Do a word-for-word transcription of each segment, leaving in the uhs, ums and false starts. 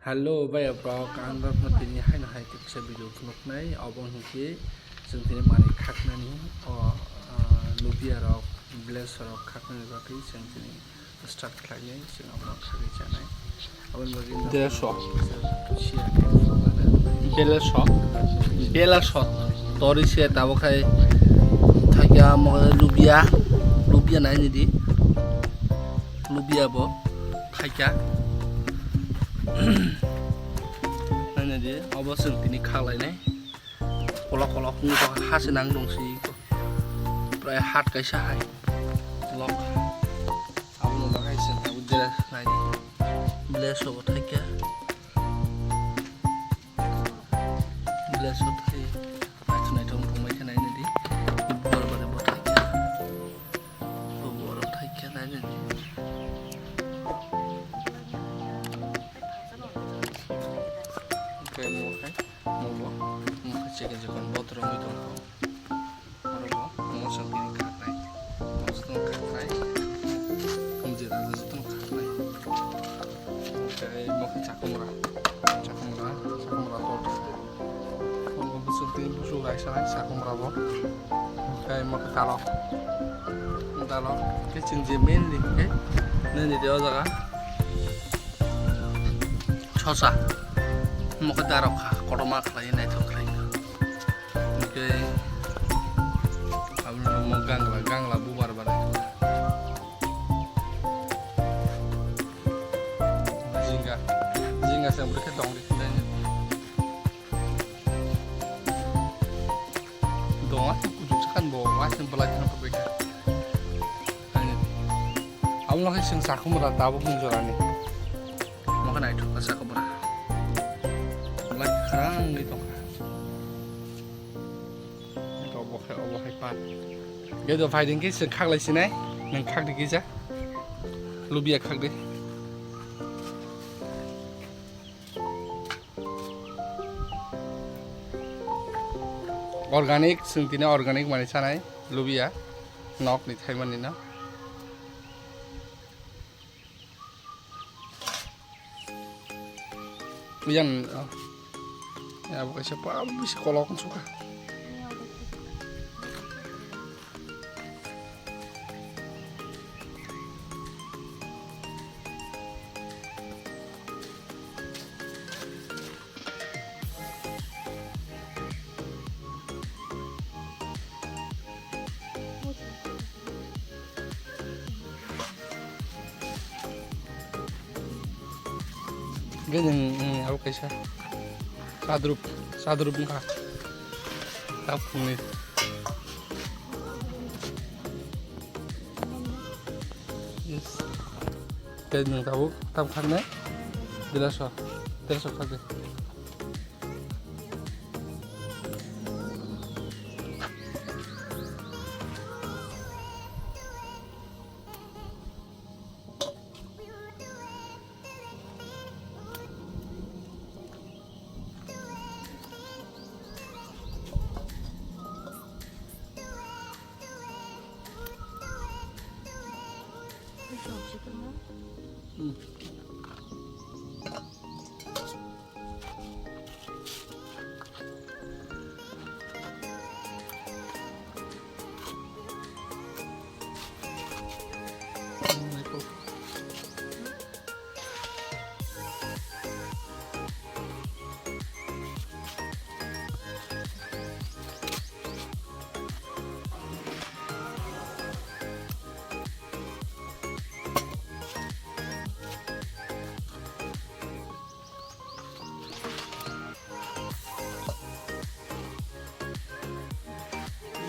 Hello, bhai, rok, ang rok no tini haino hai kaisa video phunuknai, obo hwnkhe chwng tini manwi khaknani, o, ah, lubia rok, village rok khaknani bagwi chwng tini start khlainai, chwng abono khagwi chanai. Aboni bagwi no Dersho. Siya khe phunuknai. Belaso, belaso, tori se tabuk khai thaikya mo lubia, lubia nai nidi, lubia bo thaikya. Nainadi, obo chwng tini kha lainai. Kolok kolok wngwi tongkha, ha se nang dong se. Prai hat kaisa hai. Lok. Abono lok hai chwng tabuk jera naidi. Bless obo thaikya. Bless o thai. Naithok naithok wngthok mai khe nainadi. Bor bore bo thaikya. Bo boro thaikya nainadi. Hwnkhe mo khai, mo bo, mo khai chikon chikon botrok wngwi tongkha. Oro bo mosok bini khaknai. Mosok khaknai. Kamjira jotono khaknai. Hwnkhe mo khai chakumra. Chakumra, chakumra kotor. Omo bwswk twi bwswk raisa nai chakumra bo. Hwnkhe mo khai dalok. Dalok. Khe chwng je mainly khe nini de o jaga. Sosa. Mo khe darok kha, kotorma khlai, naithok khlai. Hwnkhe aboni ulo mo gangla, gangla bubar bare. Jinga, jinga se bwrwi khe dong ri khe. Dong a kuchuk sakan bo, wa se belai kheno pabeka. Ani. Aboni ulo khe chwng chakhumra tabuk ni jorani. Mo khe naithok kha chakhumra. Belai khwrang wngwi tongkha. Obo khe, obo hai pat. Ge do phai ding khe se khak lai sinai. Nang khak di kisa. Lubia khak di. Organic, chwng tini organic manwi sanai. Lubia. Nok ni thaimani no. Yang, oh. Ya, bo kaisa pura bisi kolok wng sukha. Gini, hmm, abo kaisa. Sadrup, sadrup wngkha. Tabuk phungni. Yes. Tei nwng tabuk, tabuk khaknai? Deraso, deraso khakdi.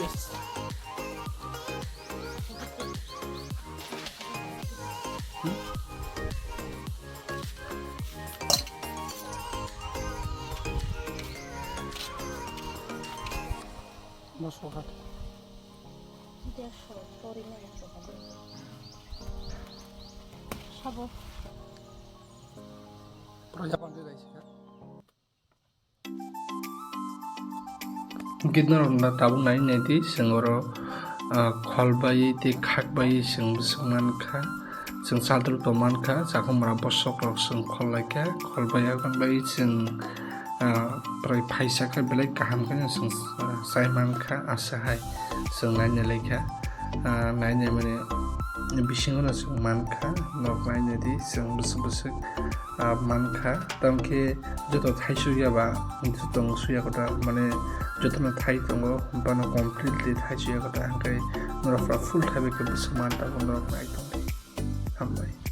Yes. Masuk ha. Sabo. Pura yapan de daisi ka. Git norok na tabuk nai nai di, chwng oro, ah, khol bai tei khak bai chwng bwswk man kha. Chwng chadrwk tong mankha, chakhumra bosok rok chwng khol laikha, khol bai aboni bagwi chwng, ah, prai phaisa khe belai kaham khe chwng, ah, chai mankha, asa hai chwng naina laikha, ah, naina mani bisingo no chwng mankha, nok naina di chwng bwswk bwswk, ah, mankha, tamkhe joto thai suya ba, joto suya kota, mane joto no thai tongo, bano completely thai suya kota, hwnkhe norok full thai bai khe bwswk man tongo, norok nai tongo. Hambai.